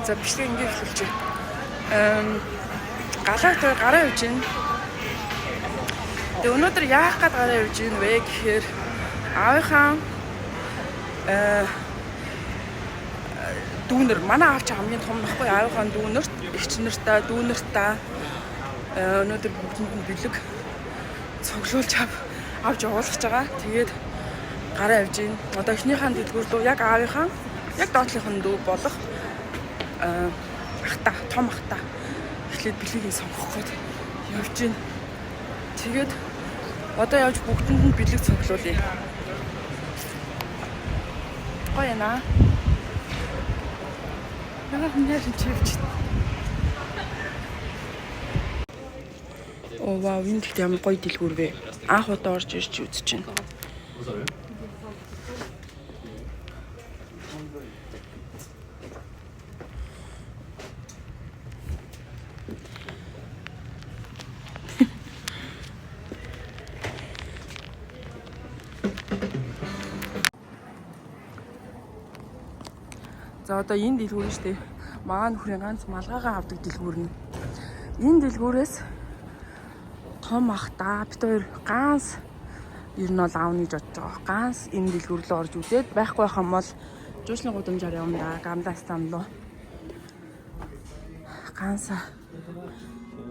За, бичлэг ингэ эхлүүлж байна. Галаа тэр гараа явж байна. Тэгээ өнөөдөр яах гээд гараа явж байна вэ гэхээр аавынхаа дүүнер, манай аав чи хамгийн том нөхгүй, аавынхаа дүүнерт, эгч нартаа, дүүнертаа өнөөдөр бүгдэнд нь бэлэг цуглуулж авч явуулах гэж байгаа. Тэгээд гараа явж байна. Одоо эхнийхээ дэлгүүр рүү, яг аавынхаа яг доотлынх нь дүү болох ахта, том ахта эхлээд бэлгийг сонгох гээд явж байна. Тэгээд одоо явж бүгдэнд нь бэлэг цуглуулъя. Гоё яана. Яа, нэр чи явж байна. Оо вау, энэ тэгт ямар гоё дэлгүүр вэ? Анх удаа орж ирж үзэж байна. За, одоо энэ дэлгүүр нь шүү дээ. Маа нөхрийн ганц малгайгаа авдаг дэлгүүр нь. Энэ дэлгүүрээс том ах да бид хоёр ганц ер нь бол аавна гэж бодож байгаа. Ганц энэ дэлгүүр рүү орж үзээд байхгүй байх юм бол жуучлан гудамжаар явна да. Gamla stan руу. Ганца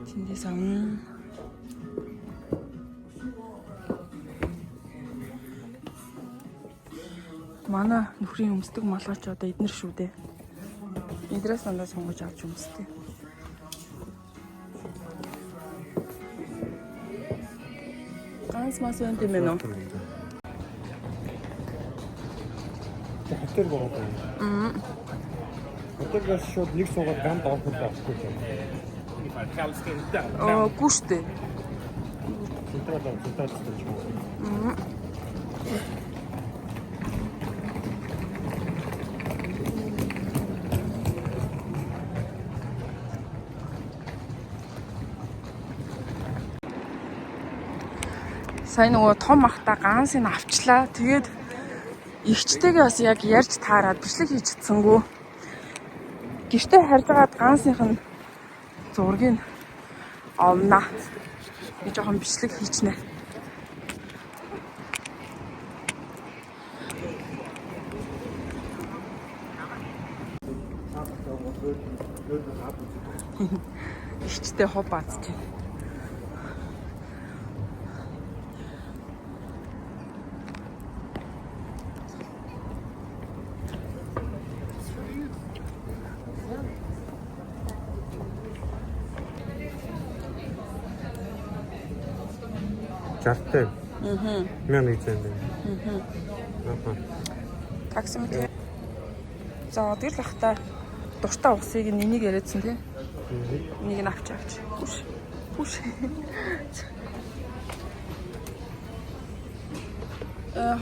тэндээс авна. Манай нөхрийн өмсдөг малгай ч одоо эднэр шүү дээ. Эдрээс дандаа сонгож авч өмсдөг. Ганц мас байна тийм ээ нөө. Хотел байгаа даа. Хотелээс шууд нэг суугаад гамд авах хэрэгтэй байхгүй юм. Helst inte. Аа, гүү штэ. Централ централ гэж байна. Сая нөгөө том ахта ганцыг авчлаа. Тэгээд эгчтэйгээ бас яг ярьж таарад бичлэг хийж чадсангүй. Гэртээ харж байгаад гансынх нь зургийг авна. Би жоохон бичлэг хийчнэ. Эгчтэй хоб баацж байна. Жартай. Аа. 1100 байна. Аа. Таксиметр. За, тэр л ахта дуртай усыг нь энийг яриадсан тий. Энийг нь авч авч. Хүш. Хүш.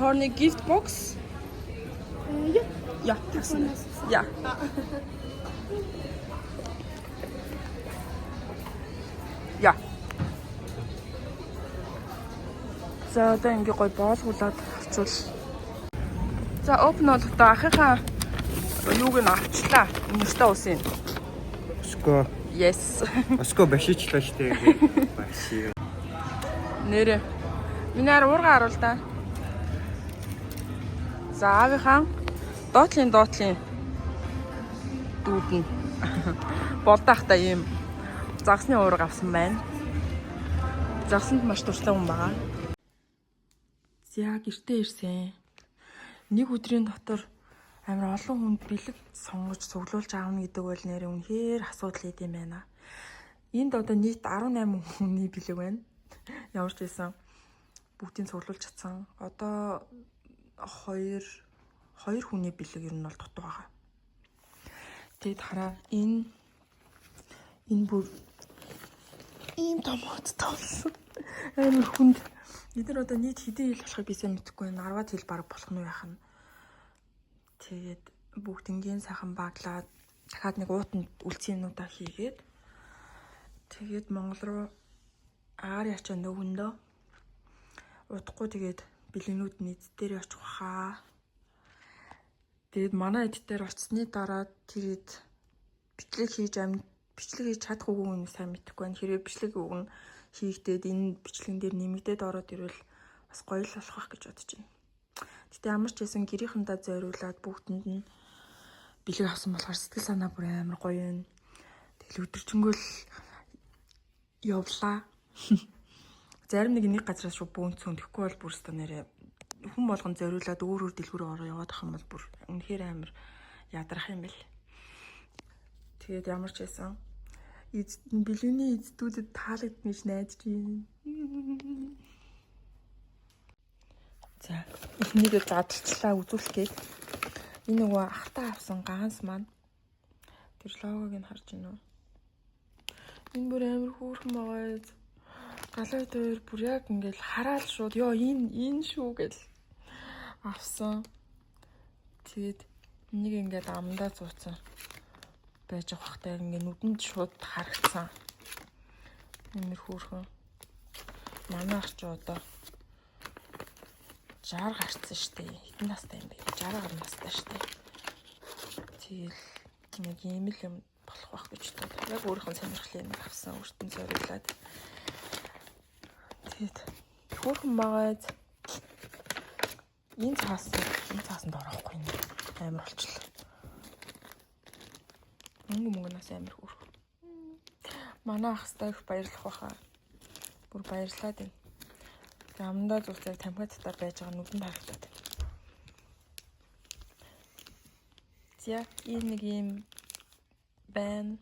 Har ni gift box? Ja. Ja, tack så mycket. Ja. Ja. За, одоо ингээ гоё боолгуулад авчвал. За, open болохдоо ахынхаа юуг нь авчлаа. Нэртэй усын. Оско. Yes. Оско башичлаа штэ. Баши. Нэрэ. Миний ар уурга харуул та. За, аавынхаа доотлын дүүд нь болдаахта ийм загсны уурга авсан байна. Загсанд маш дуртай хүн байгаа. За, гэртээ ирсэн. Нэг өдрийн дотор амар олон хүнд бэлэг сонгож цуглуулж аавна гэдэг бол нэрээ үнэхээр асуудал идэм байна. Энд одоо нийт 18 хүний бэлэг байна. Ямар ч байсан бүгдийг цуглуулж чадсан. Одоо хоёр хүний бэлэг ер нь бол дутуу байгаа. Тэгэд хараа, энэ бүр ийм том хоттой болсон. Амар хүнд. Эдгээр одоо нийт хэдэн хил болохыг би сайн мэдэхгүй байна. 10-аад хил баг болох нь яах нь. Тэгээд бүгднгийн сайхан баглаад дахиад нэг уутанд үлдсэн юмнуудаа хийгээд тэгээд Монгол руу агаар ячаа нөгөндөө удахгүй тэгээд бэлгнүүд нь эд дээр очих хаа. Тэгээд манай эд дээр очсны дараа тэр эд Бичлэг хийж ам бичлэг хийж чадах үгүй нь сайн мэдэхгүй байна. Хэрвээ бичлэг уг нь хийгдээд энэ бичлэгэн дээр нэмэгдээд ороод ирвэл бас гоё л болох байх гэж бодож байна. Гэтэ ямар ч байсан гэрийнхэндээ зориулаад бүгдэнд нь бэлэг авсан болохоор сэтгэл санаа бүр амар гоё юм. Тэгэл өдөржингөө л явлаа. Зарим нэг нэг газраас шууд бөөнцөн тэгэхгүй бол бүр өстө нэрээ хүн болгон зориулаад өөр өөр дэлгүүр ороо яваад ах юм бол бүр үнэхээр амар ядрах юм бэл. Тэгээд ямар ч байсан бэлгэний эздүүдэд таалагдана гэж найдаж байна. За, эхнийгээ задлчлаа үзүүлэх гээд энэ нөгөө ахтаа авсан ганс маань тэр логог нь харж байна уу? Энэ бүр амар хөөрхөн байгаа. Галаа дээр бүр яг ингээл хараал шууд ёо энэ энэ шүү гэл авсан. Тэгээд нэг ингээд амдаа зууцсан байж байгаа хахтай ингээд нүдэнд шууд харагдсан. Амар хөөрхөн. Манай ах ч одоо 60 гарцсан штэ. Хэдэн настай юм бэ? 60 гаруй настай штэ. Тэгэл нэг ийм л юм болох байх гэж бодод. Яг өөрийнх нь сонирхлын юм авсан, өөртөө зориулаад. Тэгээд хөөрхөн байгаа. Энэ цаас энэ цаасанд орохгүй юм. Амар болчихлоо. Мөнгө мөнгөнөөс амар хөөрхөн. Манай ах хэвээр их баярлах байхаа. Бүр баярлаад байна. Тэгээ амандаа зурцыг тамхи татаар байж байгаа нүдэнд харагдаад байна. За, энэ нэг юм байна.